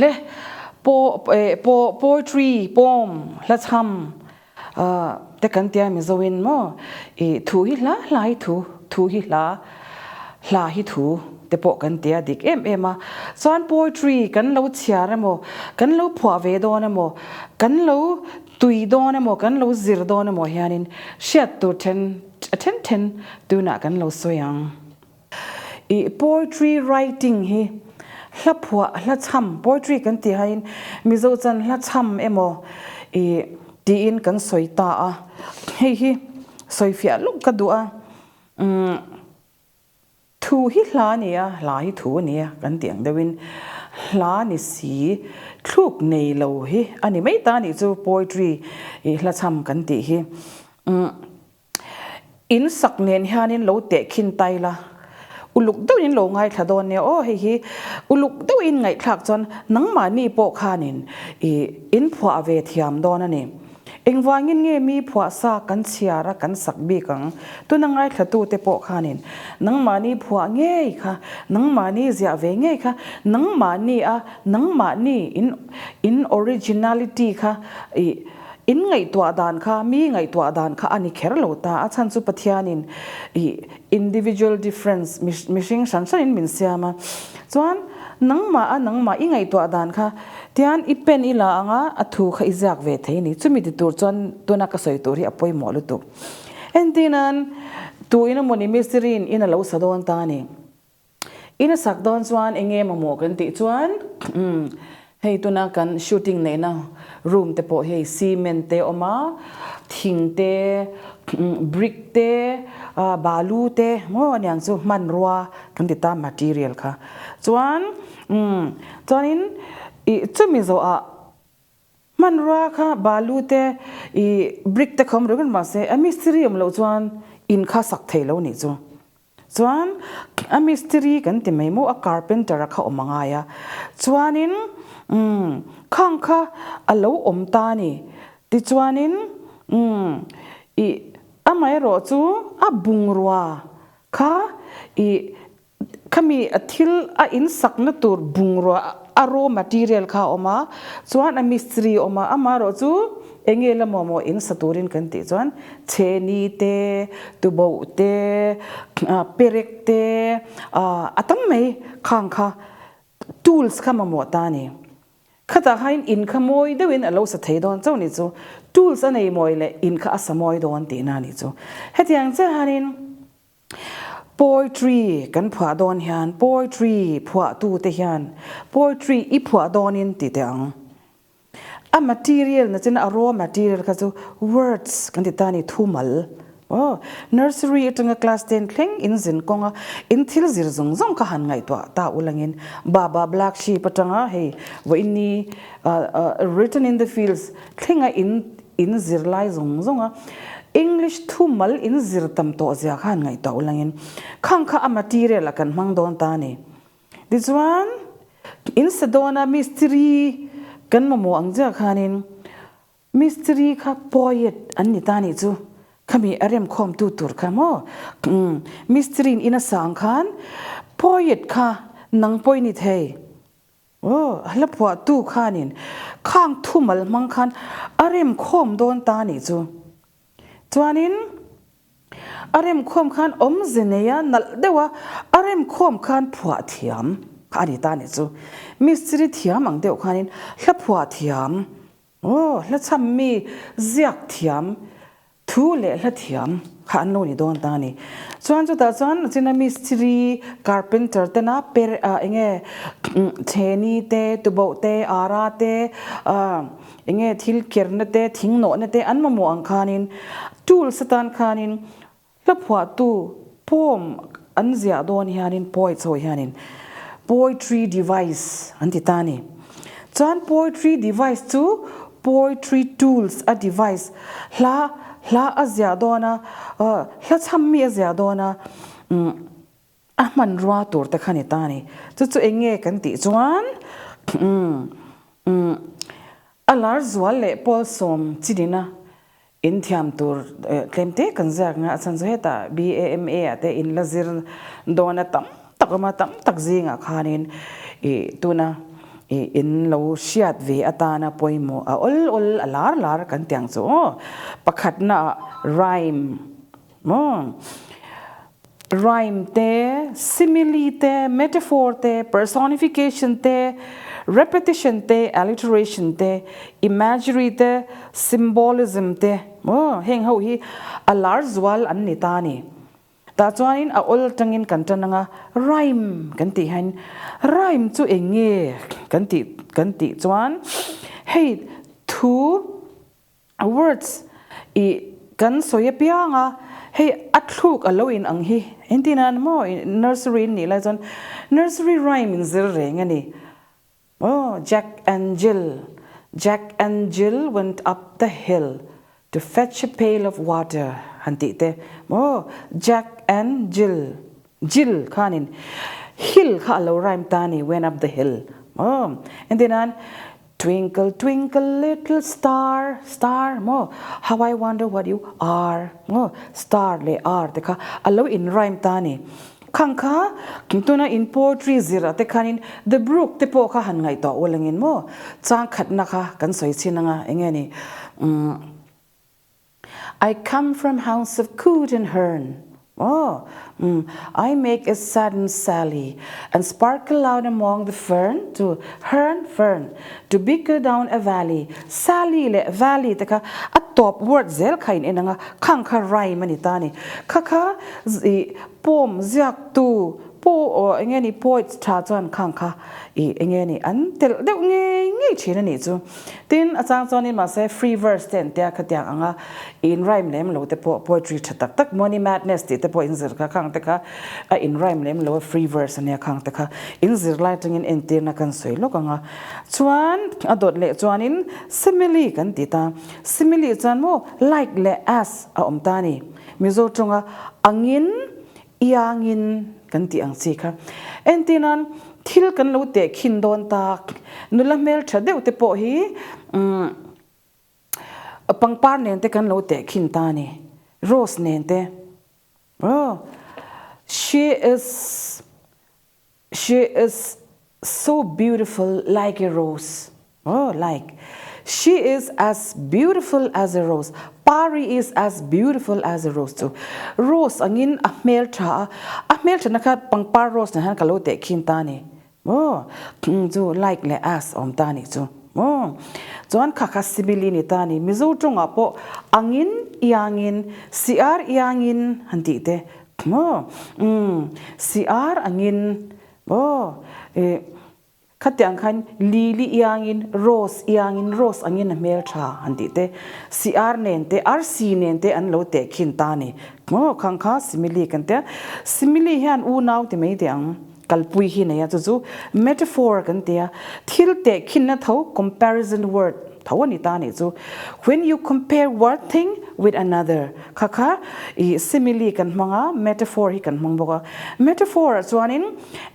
Le po po poetry poem hla chham te kan tia Mizoin maw i thu hi hla hla hi thu thu hi hla hla hi thu te pawh kan tia dik em em a. Chuan poetry kan lo chhiar emaw kan lo phuah ve dawn emaw kan lo tui dawn emaw kan lo zir dawn emaw hianin hriat tur then then then tunah kan lo sawi ang. I poetry writing hi hla phuah hla chham poetry kan tih hain Mizo chan hla chham emaw i tiin kan sawi ta a, hei hi sawi fiah lawk ka duh a, umm thu hi hla a ni a, hla hi thu a ni a kan tih ang deuhin hla ni si thluk nei lo hi a ni mai ta a nih chu poetry i hla chham kan tih hi umm. In sak nen hianin lo tehkhin tai la, uluk deuhin lo ngaithla dawn nia aw hei hi uluk deuhin ngaihthlak chuan nangmahni pawh khanin i in phuah ve thiam dawn a ni. Engvangin nge mi phuah sa kan chhiar a kan sak bik ang? Tuna ngaithlatute pawh khanin nangmahni phuah ngei kha, nangmahni ziah ve ngei kha, nangmahni a nangmahni in in originality kha i In ngaihtuah dan kha mi ngaihtuah dan kha a ni kher lo ta, a chhan chu Pathianin i individual difference mihring hran hranin min siam a, chuan nangmah a nangmah i ngaihtuah dan kha tian i pen i la anga a thu kha i ziak ve thei a ni, chumi ti tur chuan tuna ka sawi tur hi a pawimawh lutuk. Entirnan, tu in emawni mistiri in in a lo sa dawn ta a ni. In a sak dawn chuan eng nge mamawh kan tih chuan hei tuna kan shooting neihna room te pawh hei cement te a awm a, thing te, brick te, balu te maw aniang chu hmanrua kan ti ta material kha. Chuan chuanin ih chumi zawhah Hmanrua kha balu te i brick te khawm ringawt mahse a mistiri awm loh chuan in kha sak thei lo nih chu. Chuan a mistiri kan ti mai maw a carpenter a kha awm a ngai a. Chuanin umm khang kha a lo awm ta a ni. Tichuanin umm i amaherawh chu a bungrua kha i Khami a thil a in sakna tur bungrua a raw material kha a awm a, chuan a mistri a awm a, amaherawh chu enge la maw maw in sa turin kan tih chuan chheni te, tuboh te, perek te a tam mai khang kha tools kha mamawh ta a ni. Khatah khain in kha mawi deuhin a lo sa thei dawn chauh ni chu, tools a nei mawi leh in kha a sa mawi dawn tihna a nih chu. Hetiang chiah hianin Poetry kan phuah dawn hian poetry phuahtute hian poetry i phuah dawnin ti teh ang. A material na chin a raw material kha chu words kan ti ta a ni, thumal. Aw, nursery atanga class ten thleng in zin kawnga in thil zir zawng zawng kha han ngaihtuah ta ulangin Baba Black Sheep atanga hei vawiinni written in the fields thlenga in In zir lai zawng zawng a, English thumal in zir tam tawh zia khan ngaihtuah ulangin khang kha a material ah kan hmang dawn ta a ni. Tichuan, in sa dawna mistiri kan mamawh ang chiah khanin mistiri kha poet an ni ta a nih chu, khami a remkhawmtu tur kha maw? Umm, mistiri in in a sa ang khan poet kha nang pawh i ni thei. Aw, a hla phuahtu khanin khang thumal hmang khan a remkhawm dawn ta nih chu. Chuanin a remkhawm khan awmze neia nalh deuha a remkhawm khan phuah thiam kha a ni ta nih chu. Mistiri thiam ang deuh khanin hla phuah thiam, aw, hla chham mi ziak thiam Thu leh hla thiam kha an lo ni dawn ta a ni. Chuan chutah chuan china mistiri, carpenter tena per ah enge theni te, tuboh te, ara te, ah enge thil kerna te, thing nawhna te an mamawh ang khanin tools atan khanin hla phuahtu poem an ziah dawn hianin poets ho hianin poetry device an ti ta a ni. Chuan poetry device chu poetry tools a device hla hla a ziah dawn a, hla chham mi a ziah dawn a, a hmanrua tur te kha ni ta a ni. Chu chu eng nge kan tih chuan a lar zual leh pawl sawm chi dina In thiam tur tlem te kan ziak nga a chhan chu hetah BAMA ah te in la zir dawn a tam tak awm a, tam tak zingah khanin ih tuna I in lo hriat ve atana pawimawh a awl awl a lar lar kan ti ang chu aw. Pakhatna ah rhyme maw? Rhyme te, simile te, metaphor te, personification te, repetition te, alliteration te, imagery te, symbolism te maw? Heng ho hi a lar zual an ni ta a ni. Tah chuanin a awl tangin kan tan anga rhyme kan tih hian rhyme chu eng nge kan tih kan tih chuan hei thu words ih kan sawi apiang a hei a thluk a lo in ang hi engtin an maw nursery in nih lai chuan nursery rhyme in zir reng a ni. Oh, Jack and Jill, Jack and Jill went up the hill to fetch a pail of water han tih te maw Jack and Jill, Jill khanin hill kha a lo rhyme ta a ni, went up the hill maw entir nan Twinkle twinkle little star, star maw how I wonder what you are maw star leh are te kha a lo in rhyme ta a ni. Khang kha tuna in poetry zir ah te khanin The Brook te pawh kha han ngaihtuah ul angin maw chang khatna kha kan sawi chhin anga enge ni umm I come from house of Coot and Hern maw umm I make a sudden sally and sparkle out among the fern to hern fern to bicker down a valley sally leh valley te kha a tawp word zel kha in en anga khang kha rhyme a ni ta a ni kha kha ih Poem ziaktu pawh aw eng nge ni poets tha chuan khang kha ih eng nge ni an telh deuh ngei ngei thin a nih chu. Tin a chang chuanin mahse free verse te an tia khatiang anga in rhyme lem lo te pawh poetry tha tak tak money madness tih te pawh in zir kha khang te kha a in rhyme lem lo a free verse ania khang te kha in zir lai atangin entirna kan sawi lawk anga chuan a dawt leh chuanin simile kan ti ta simile chuan maw like leh as a awm ta a ni. Mizo tawnga angin, iangin kan tih ang chi kha. Entirnan, thil kan lo tehkhin dawn tak, nula hmeltha deuh te pawh hi umm pangpar nen te kan lo tehkhin ta a ni, rose nen te. Oh, she is. She is so beautiful like a rose oh like she is as beautiful as a rose Pari is as beautiful as a rose chu rose angin a hmel tha a a hmel thatna kha pangpar rose nen hian ka lo teh khin ta ni maw chu like leh as a awm ta nih chu maw chuan kha kha simile ni ta ni Mizo tawngah pawh angin iangin siar iangin han tih te Maw? Umm, si ar angin, aw, eh, khatiang khan lily iangin, rose iangin, rose angin a hmel tha han tih te, si ar nen te, arsi nen te an lo teh khin ta a ni. Maw? Khang kha simile kan tia. Simile hian unau ti mai teh ang, kalpui hi nei a, chu chu metaphor kan tia. Thil teh khinna tho, comparison word, Tho a ni ta nih chu. When you compare one thing with another kha kha i simile kan hmang a, metaphor hi kan hmang bawk a. Metaphor ah chuanin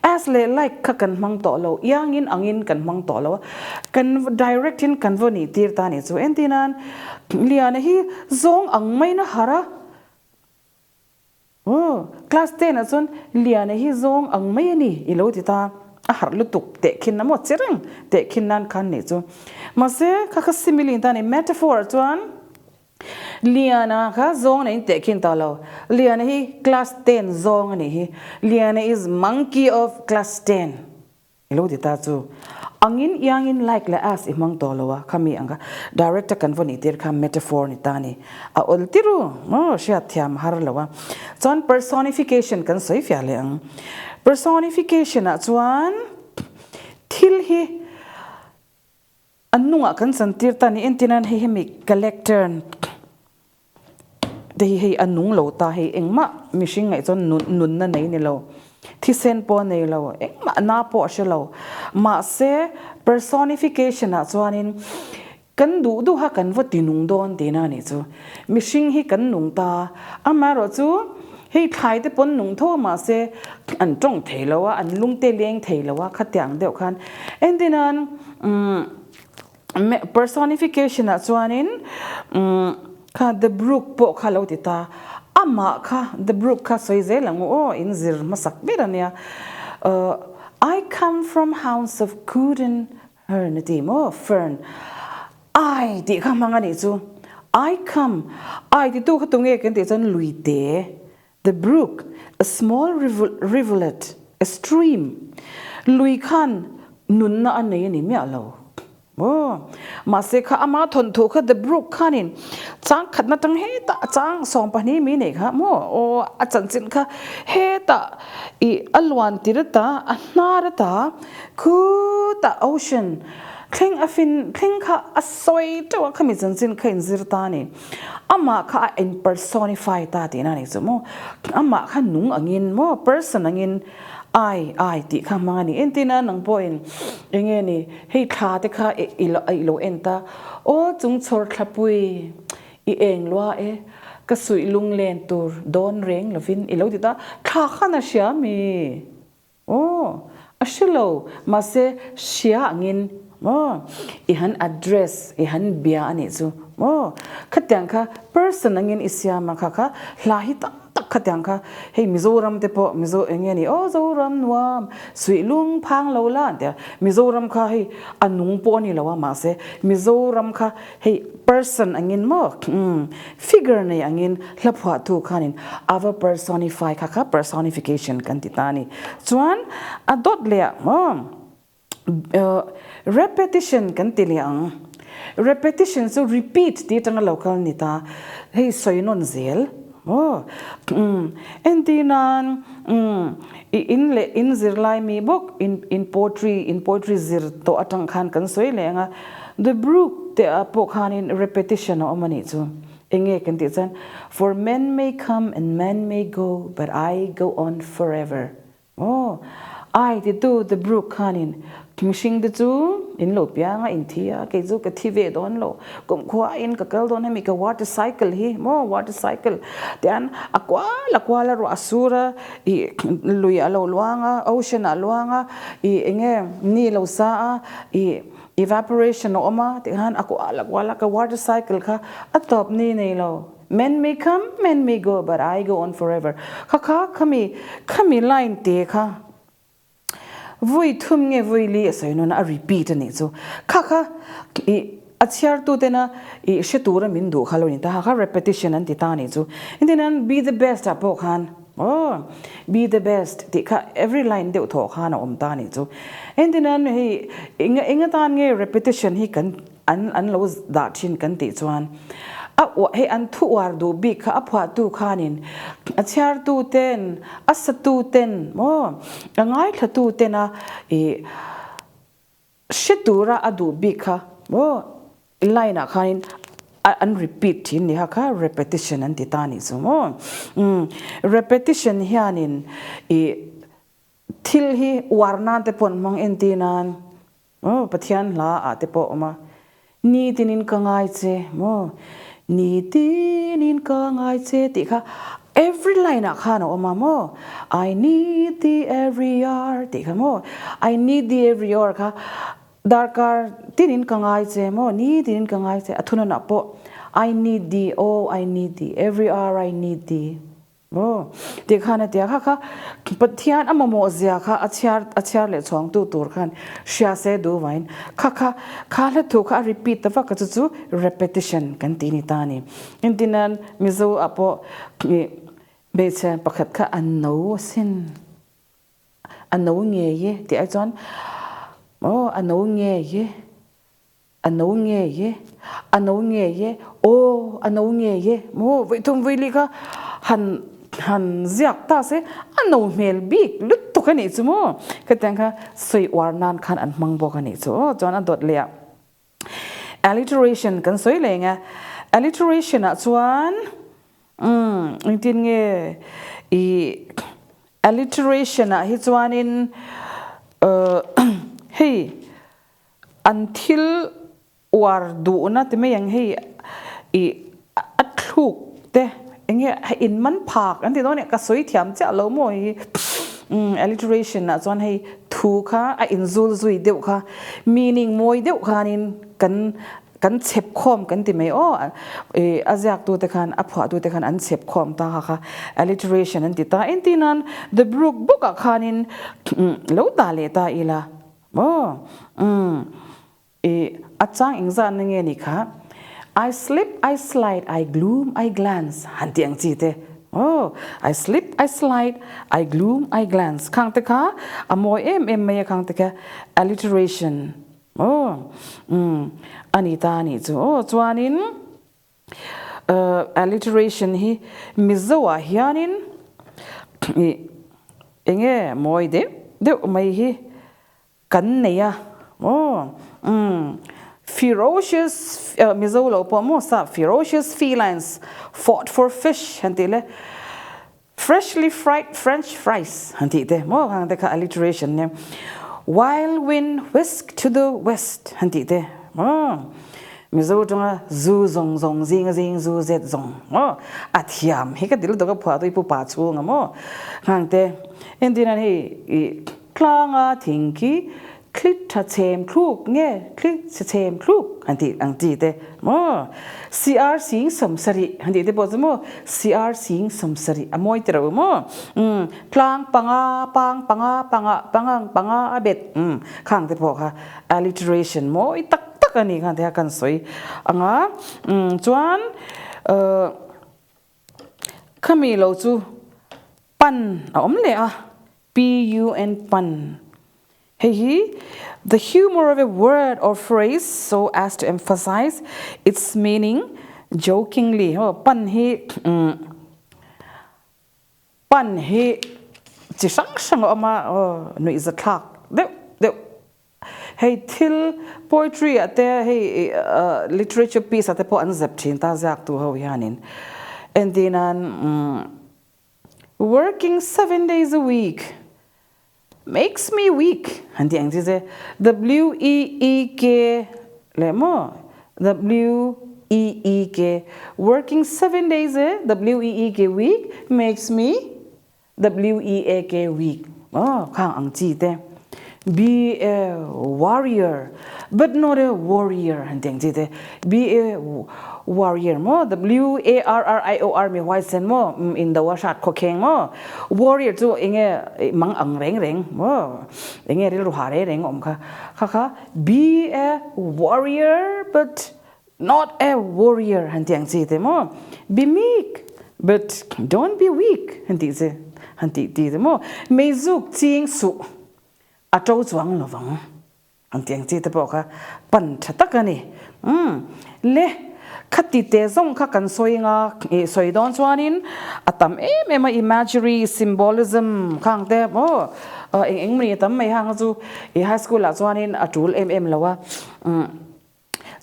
as leh like kha kan hmang tawh lo, iangin angin kan hmang tawh lo a, kan direct in kan vaw nih tir ta nih chu. Entirnan, Liana hi zawng ang maiin a harh a. Aw, class ten ah chuan Liana hi zawng ang mai a ni i lo ti ta, a harh lutuk teh khin a maw che reng teh khin nan khan nih chu. Mahse kha kha simile in ta ni metaphor ah chuan Liana kha zawng nei in teh khin ta lo, Liana hi class ten zawng a nih hi, Liana is monkey of class ten. I lo ti ta chu. Angin iangin like leh as i hmang tawh lo a, khami ang kha direct a kan va nih tir kha metaphor ni ta ni. A awl ti ru maw hriat thiam har lo a. Chuan personification kan sawi fiah leh ang. Personification ah chuan thil hi a nungah kan chantir ta ni entir nan hei hemi collector Te hi hei a nung lo ta hei engmah mihring ngaih chuan nun nunna nei ni lo thisen pawh a nei lo engmah na pawh a hre lo mahse personification ah chuanin kan duh duha kan va ti nung dawn tihna a nih chu mihring hi kan nung ta amaherawh chu hei thlai te pawn nung tho a mahse an tawng thei lo a an lung te leng thei lo a khatiang deuh khan entirnan umm. Personification ah chuanin kha the brook pawh kha lo ti ta, amah kha the brook kha sawi zel ang u aw, in zir hmasak ber a nia. I come from house of good and. Fern a ti maw? Fern. Ai tih kha hmang a nih chu. I come. Ai titu kha tunge kan tih chuan luite, the brook, a small rivulet, a stream. Lui khan nunna a nei a ni miah lo. Maw? Mahse kha ama thawnthu kha the brook khanin chang khatna tang hetah chang 12 mi nei kha maw? Aw a chanchin kha hetah i a luan tir ata a hnar ata Khutah ocean thleng a fin thleng kha a sawi teuh a, khami chanchin kha inzir ta a ni. Amah kha a in personify ta tihna a ni chu maw. Amah kha nung angin maw, person angin ai ai tih kha hmang a ni. Entina nang pawhin enge ni hei thla te kha i lo en ta, aw chung chhawr thlapui i eng lua e, ka suih lunglen tur dawn reng lovin i lo ti ta, thla khan a hria mi? Aw, a hre lo, mahse hria angin maw i han address, i han bia a nih chu maw, khatiang kha person angin i siam a kha kha hla hi tam tak khatiang kha hei Mizoram te pawh Mizo eng nge ni aw Zoram nuam suih lung phang lo la an ti a, Mizoram kha hei a nung pawh a ni lo a mahse Mizoram kha Hei person angin maw umm figure nei angin hla phuahtu khanin a va personify kha kha personification kan ti ta a ni. Chuan a dawt leh ah maw repetition kan ti leh ang. Repetition chu repeat tih atanga lo kal ni ta. Hei sawi nawn zel maw umm entir nan umm i in leh in zirlai mi bawk in in poetry in poetry zir tawh atang khan kan sawi leh ang a. The Brook te ah pawh khanin repetition a awm a nih chu. Enge kan tih chuan, For men may come and men may go, but I go on forever. Aw, I titu The Brook khanin mihring te chu in lo piang a, in thi a, kei chu ka thi ve dawn lo, kumkhua in ka kal dawn hemi ka water cycle hi maw, water cycle tian a kual a kual a ruah a sur a, ih lui a lo luang a, ocean a luang a, ih enge ni lo sa a, ih Evaporation a awm a tih khan a kual a kual a ka water cycle kha a tawp ni nei lo Men may come, men may go but I go on forever kha kha khami khami line te kha vui thum nge vui li a sawi nawn a a repeat a nih chu kha kha ih a chhiartu tena ih hre tura min duh kha lo ni ta kha kha repetition an ti ta a nih chu engtin an be the best ah pawh khan Aw, be the best tih kha every line deuh thawh khan a awm ta a nih chu. Engtinan hei eng eng atan nge repetition hi kan an an lo dah thin kan tih chuan a uah hei an thu uar duh bik kha a phuahtu khanin a chhiartu ten a satu ten maw a ngaithlatu tena ih Hre tura a duh bik kha maw line ah khanin an repeat thin ni kha kha repetition an ti ta nih chu maw. Umm repetition hianin ih thil hi uar nan te pawh an hmang entir nan maw Pathian hla ah te pawh a awm a Nitinin ka ngai che maw Nitinin ka ngai che tih kha every line ah khan a awm a maw I need thee every hour tih kha maw I need thee every hour kha darkar tinin ka ngai che maw nitinin ka ngai che a thunanah pawh I need thee oh I need thee every hour I need thee Maw? Tih khan a ti a, kha kha Pathian a mamawh zia kha a chhiar a chhiar leh chhuang tu tur khan hria se duh vain kha kha kha hla thu kha a repeat ta vak a chu chu repetition kan tih ni ta a ni. Engtinan Mizo ah pawh ih hmeichhe pakhat kha a no asin a no ngei e tih ai chuan aw a no ngei e. A no ngei e, a no ngei e, aw a no ngei e, maw vawi thum vawi li kha han han ziak ta se a no hmel bik lutuk a nih chu maw, khatiang kha sawi uar nan khan an hmang bawk a nih chu aw, chuan a dawt leh ah alliteration kan sawi leh eng a, alliteration ah chuan umm engtin nge ih alliteration ah hi chuanin hei. An thil uar duhna ti mai ang hei ih a thluk te eng nge hei in man phak an ti dawn e ka sawi thiam chiah lo maw hei hi alliteration ah chuan hei thu kha a inzul zui deuh kha meaning mawi deuh khanin kan kan chhep khawm kan ti mai aw ih a ziaktu te khan a phuahtu te khan an chhep khawm ta kha kha alliteration an ti ta entir nan the brook bawkah khanin lo dah leh ta ila. Maw? Umm. I a chang engzatna nge ni kha? I slip, I slide, I gloom, I glance han tih ang chi te. Oh, I slip, I slide, I gloom, I glance khang te kha a mawi em em mai a khang te kha alliteration. Oh, um, a ni ta a nih chu. Oh, chuanin alliteration hi Mizo ah hianin ih enge mawi deuh deuh mai hi Kan nei a maw? Umm. Ferocious, Mizo lo pawh maw sa, ferocious felines fought for fish han tih le freshly fried french fries han tih te maw khang te kha alliteration nia. Wild wind whisk to the west han tih te maw? Mizo tanga zu zawng zawng zinga zing zu zet zawng maw? A thiam hi ka ti lutuk a phuah tui pu pa chhunga maw? Khang te entirnan hei ih Tlanga thing khi thli tha chhem thluk nge thli chhe chhem thluk han tih ang chi te maw? CR sing sawmsarih han tih te pawh chu maw CR sing sawmsarih a mawi tiro maw? Umm tlang panga pang panga panga pangang panga a bet umm khang te pawh kha alliteration mawi tak tak a ni khan te kha kan sawi anga umm chuan uh Khami lo chu pan a awm leh a, PUN pan. Hei hi the humour of a word or phrase so as to emphasize its meaning jokingly. Ho pan hi pan hi chi hrang hrang a awm a, nuihzathlak deuh deuh. Hei thil poetry ah te hei literature piece ah te pawh an zep thin ta ziak tu ho hianin entirnan working seven days a week makes me weak han tih ang chi che W E E K leh maw W E E K working seven days a W E E K week makes me WEAK week aw khang ang chi te be a warrior but not a worrier han tih ang chi te be a warrior maw W A R R I O R mi huaisen maw indo a hrat khawkheng maw warrior chu enge mang ang reng reng maw enge rilru ha reng reng awm kha kha kha be a warrior but Not a warrior han tih ang chi te maw? Be meek but don't be weak han tih che han tih ti te maw? Meizuk ching suh a to chuang lovang han tih ang chi te pawh kha pan tha tak a ni. Umm le khati te zawng kha kan sawi anga ih sawi dawn chuanin a tam em em a imagery, symbolism khang te maw eng eng mai a tam mai hang chu ih high school ah chuanin a tul em em lo a. Umm.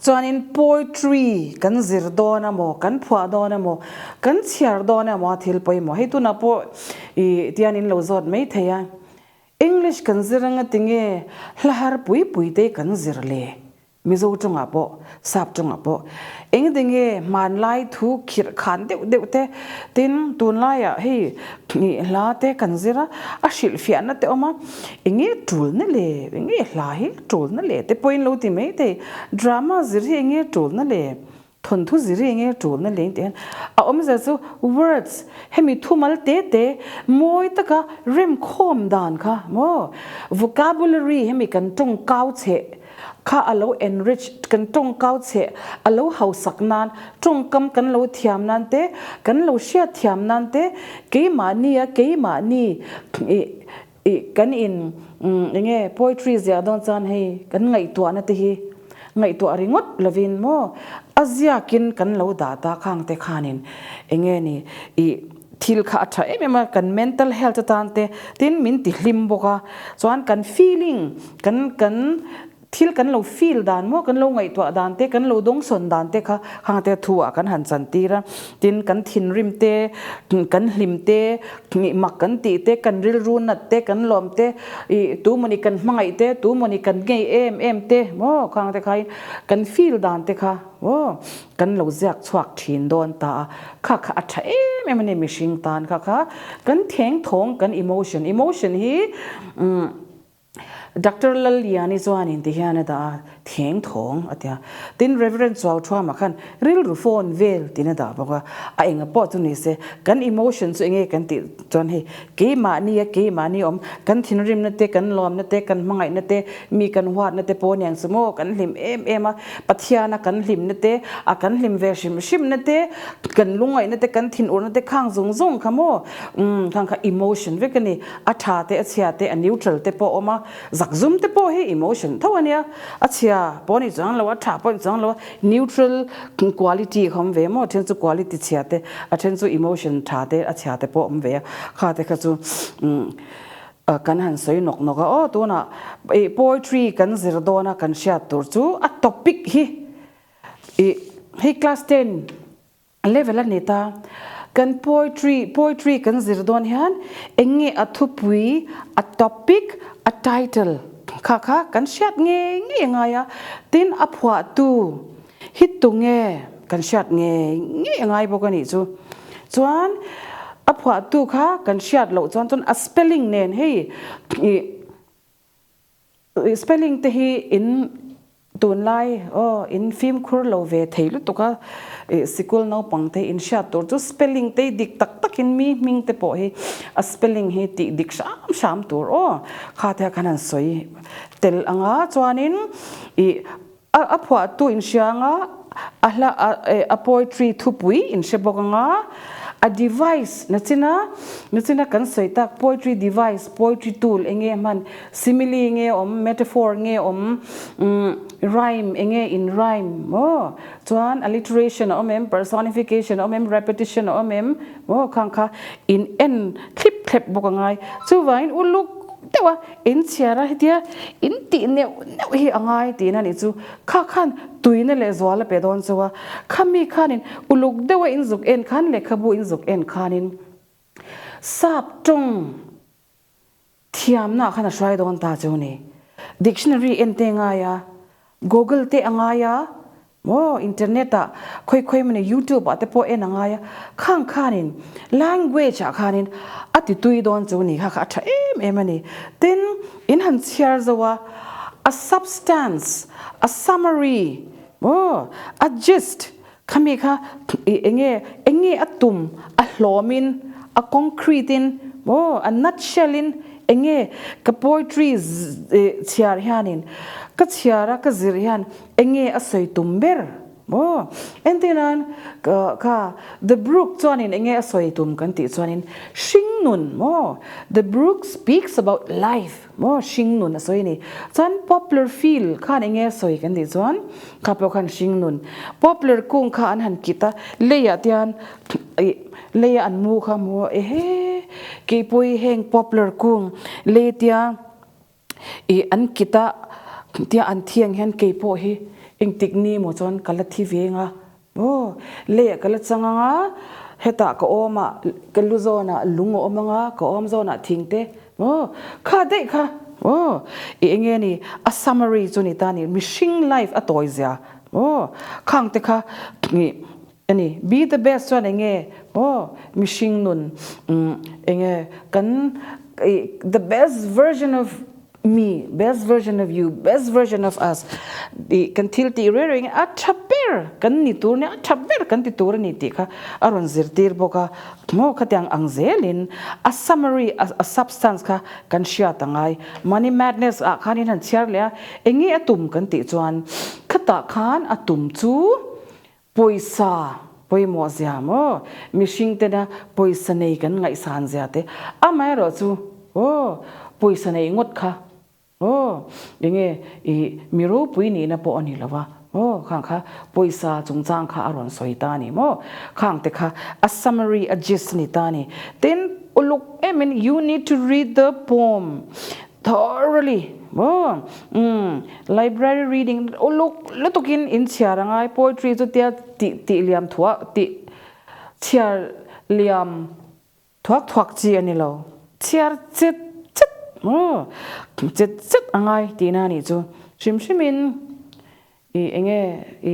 Chuanin poetry kan zir dawn emaw, kan phuah dawn emaw, kan chhiar dawn emaw a thil pawimawh. Hei tunah pawh ih tian in lo zawt mai thei a, English kan zir anga tinge hla har pui pui te kan zir le? Mizo tawngah pawh, Sap tawngah pawh. Engtinge hmanlai thu khirh khan deuh deuh te, tin tunlaiah hei ih hla te kan zir a, a hrilhfiahna te awm a, Enge tulna le? Enge hla hi tulna le? Te pawhin lo ti mai thei. Drama zir hi enge tulna le? Thawnthu zir hi enge tulna le? Tih hian a awmzia chu words hemi thumal te te mawi taka remkhawm dan kha maw vocabulary hemi kan tawngkau cheh kha a lo enrich kan tawngkau cheh a lo hausak nan tawngkam kan lo thiam nan te kan lo hriat thiam nan te keimahnia keimahni ih ih kan in enge poetry ziah dawn chuan hei kan ngaihtuahna te hi ngaihtuah ringawt lovin maw a ziakin kan lo dah ta khang te khanin enge ni ih Thil kha a tha em em a, kan mental health atan te tin min ti hlim bawk a, chuan kan feeling kan kan thil kan lo feel dan maw kan lo ngaihtuah dan te kan lo dawngsawn dan te kha khang te thu ah kan han chan tir a, tin kan thinrim te kan hlim te mak kan tih te kan rilru nat te kan lawm te ih tu mawni kan hmangaih te tu mawni kan ngei em em te maw khang te kha in kan feel dan te kha aw Kan lo ziak chhuak thin dawn ta a, kha kha a tha em em a ni mihring tan kha kha kan theng thawng kan emotion, emotion hi umm Doctor Lalliani chuanin ti hian a dah a, Theng thawng a ti a. Tin, Rev. Chuauthuama khan rilru phone vel tiin a dah bawk a. A enga pawh chu ni se, kan emotion chu enge kan tih chuan hei keimahni a keimahni awm, kan thinrimna te, kan lawmna te, kan hmangaihna te, mi kan huatna te pawh aniang chu maw, kan hlim em em a, Pathiana kan hlimna te, a kan hlim ve hrim hrimna te, kan lungaihna te, kan thinurna te khang zung zung kha maw, umm khang kha emotion vek a ni. A tha te, a chhia te, a neutral te pawh a awm a, zakzum te pawh hi emotion tho a nia, a chhia pawh a ni chuang lo, a tha pawh a ni chuang lo a, neutral quality kha awm ve maw, a then chu quality chhia te, a then chu emotion tha te, a chhia te pawh a awm ve a, kha te kha chu umm kan han sawi nawk nawk a, aw tunah ih poetry kan zir dawn a kan hriat tur chu a topic hi ih hei class ten Level a ni ta. Kan poetry, poetry kan zir dawn hian eng nge a thupui, a topic, a title kha kha kan hriat ngei ngei a ngai a. Tin, a phuahtu hi tunge kan hriat ngei ngei a ngai bawk a nih chu. Chuan a phuahtu kha kan hriat loh chuan chuan a spelling nen hei ih Spelling te hi in tunlai aw in fimkhur lo ve thei lutuk a, sikul naupang te in hriat tur chu spelling te hi dik tak tak in mi hming te pawh hi a spelling hi tih dik hram hram tur aw kha te khan han sawi tel anga chuanin ih A phuahtu in hria anga, a hla a poetry thupui in hre bawk anga, a device nachina nachina kan sawi tak poetry device, poetry tool eng nge hman, simile nge awm, metaphor nge awm, rhyme eng nge in rhyme maw, chuan alliteration a awm em, personification a awm em, repetition a awm em maw khang kha in en thlip thlep bawk angai. Chuvangin uluk deuh a In chhiar a hetia in tih neuh neuh hi a ngai tiin a nih chu. Kha khan tuina leh zual a pe dawn chu a. Khami khanin uluk deuha in zuk en khan lehkhabu in zuk en khanin sap tawng thiamna khan a hruai dawn ta chu ni. Dictionary en te ngai a, Google te a ngai a, Maw internet ah khawi khawi emaw youtube ah te pawh en a ngai a, khang khanin language ah khanin a ti tui dawn chu ni kha kha a tha em em a ni. Tin, in han chhiar zo a, a substance, a summary, maw a gist khami kha ih enge enge a tum a hlawmin a concrete in maw a nutshell in enge ka poetry chhiar hianin ka chhiar a ka zir hian Enge a sawi tum ber maw? Entirnan kha The Brook chuanin enge a sawi tum kan tih chuanin hringnun maw? The Brook speaks about life maw? Hringnun a sawi a ni. Chuan Poplar Field khan enge a sawi kan tih chuan kha pawh khan hringnun. Poplar kung kha an han kit a, leiah te hian ih leia an mu kha maw ehe keipawh hi heng poplar kung lei tia I an kit a tia an thi ang hian kei pawh hi engtik ni maw chuan ka la thi ve anga aw leiah ka la chang anga hetah ka awm a ka lu zawnah lung a awm anga ka awm zawnah thing te aw kha daih kha aw i enge ni a summary chu ni ta ni mihring life a tawi zia aw khang te kha ih a ni be the best chuan enge aw mihring nun enge kan ih the best version of me best version of you best version of us ih kan thil tih reng reng a tha ber kan ni tur nia a tha ber kan ti tur a ni tih kha a rawn zirtir bawk a maw khatiang ang zelin a summary a substance kha kan hriat a ngai money madness ah khanin han chhiar leh a enge a tum kan tih chuan khatah khan a tum chu Pawisa pawimawh zia maw? Mihring tena pawisa nei kan ngaihsan zia te amaherawh chu aw pawisa nei ngawt kha aw enge i mi ropui nihna pawh a ni lo va aw khang kha pawisa chungchang kha a rawn sawi ta a ni maw? Khang te kha a summary a gist a ni ta a ni. Tin uluk em in you need to read the poem Thoroughly maw umm library reading uluk lutukin in chhiar a ngai poetry chu tia tih tih liam thuah tih chhiar liam thuak thuak chi a ni lo chhiar chet chet maw chet chet a ngai tihna a nih chu hrim hrimin I enge i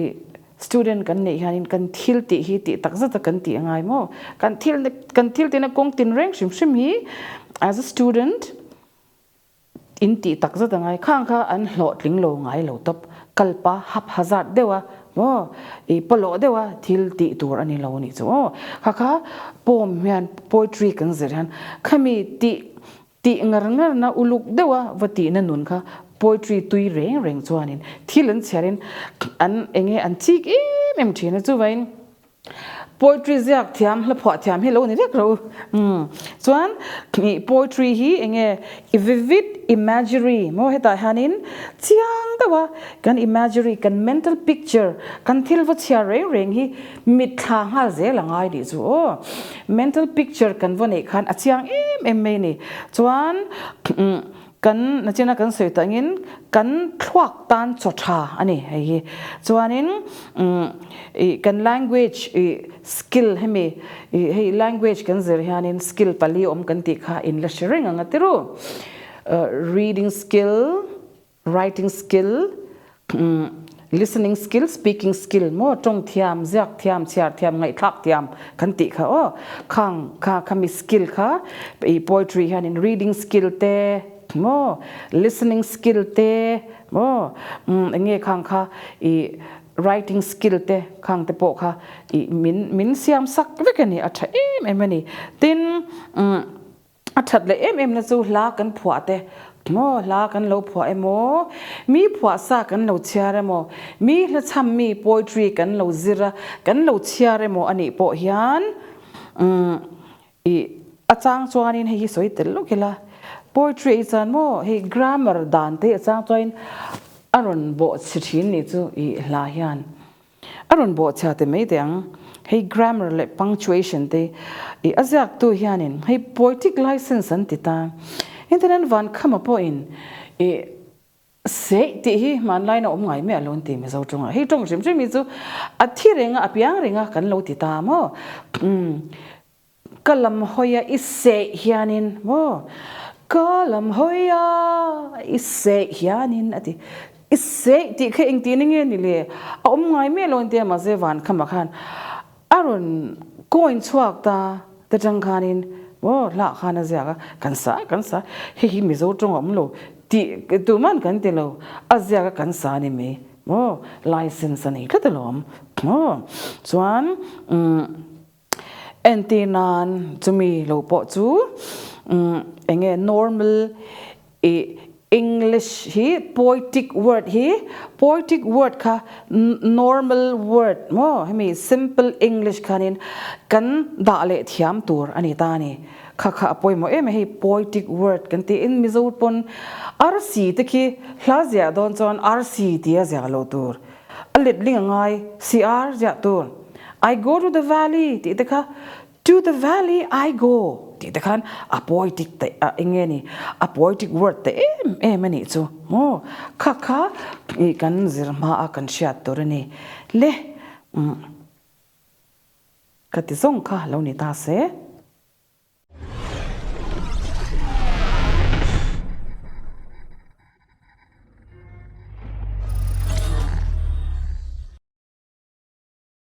student kan neih hianin kan thil tih hi tih tak zata kan tih a ngai maw? Kan thil kan thil tihna kawng tin reng hrim hrim hi as a student In tih tak zat a ngai. Khang kha an hlawhtling lo ngai lo tawp. Kalpa haphazard deuh a maw i pawlawh deuh a thil tih tur a ni lo a nih chu aw. Kha kha poem hian poetry kan zir hian khami tih tih ngar ngar na uluk deuh a va tihna nun kha poetry tui reng reng chuanin thil an chhiarin an enge an chik em em thin a chuvain Poetry ziak thiam, hla phuah thiam hi lo ni vek ro. Umm. Chuan ih poetry hi eng nge vivid imagery maw hetah hianin chiang deuh a kan imagery, kan mental picture, kan thil va chhiar reng reng hi mitthla nghal zel a ngai nih chu aw. Mental picture kan va neih khan a chiang em em mai a ni. Chuan umm Kan nachina kan sawi tangin kan thluak tan chaw tha a ni hei hi. Chuanin ih kan language ih skill hemi ih hei language kan zir hianin skill pali awm kan tih kha in la hre reng ang a tiru. Reading skill, writing skill, Listening skill, speaking skill maw tawng thiam, ziak thiam, chhiar thiam, ngaihthlak thiam kan tih kha aw. Khang kha khami skill kha i poetry hianin reading skill te maw, listening skill te maw eng nge khang kha i writing skill te khang te pawh kha i min min siam sak vek a ni, a tha em em a ni. Tin A that leh em em na chu hla kan phuah te maw, hla kan lo phuah emaw, mi phuah sa kan lo chhiar emaw, mi hla chham mi poetry kan lo zir a, kan lo chhiar emaw a nih pawh hian umm ih a chang chuanin hei hi sawi tel lawk ila, poetry ei chuan maw hei grammar dan te hi a chang chuanin a rawn bawh chhe thin nih chu ih hla hian. A rawn bawhchhia te mai teh ang. Hei grammar leh punctuation te i a ziaktu hianin hei poetic license an ti ta. Internet van khama pawhin i seih tih hi hmanlaiin a awm ngai miah lo an ti Mizo tawngah. Hei tawng hrim hrim hi chu a thi reng a, a piang reng a kan lo ti ta maw? Umm. Ka lam hawi a i seh hianin maw? Ka lam hawi a i seh hianin a ti. I seh tih kha engtin nge ni le? A awm ngai miah lo intia mahse van khamah khan a rawn coin chhuak ta te tang khanin maw hlah khan a ziak a, kan sa kan sa hei hi Mizo tawng a awm lo tih tuman kan ti lo, a ziak a kan sa a ni mai maw license a nei tlat alawm maw chuan umm. Entir nan chumi lo pawh chu eng nge normal ih English hi poetic word hi poetic word kha normal word maw hemi simple English khanin kan dah leh thiam tur a ni ta a ni. Kha kha a pawimawh em a hei poetic word kan tih in Mizo pawn arsi te khi hla ziah dawn chuan arsi tia ziah loh tur A letling a ngai CR ziah tur I go to the valley tih te kha to the valley I go tih te khan a poetic te a eng nge ni a poetic word te em em a nih chu maw kha kha ih kan zir hma a kan hriat tur a ni le umm ka ti zawng kha lo ni ta se.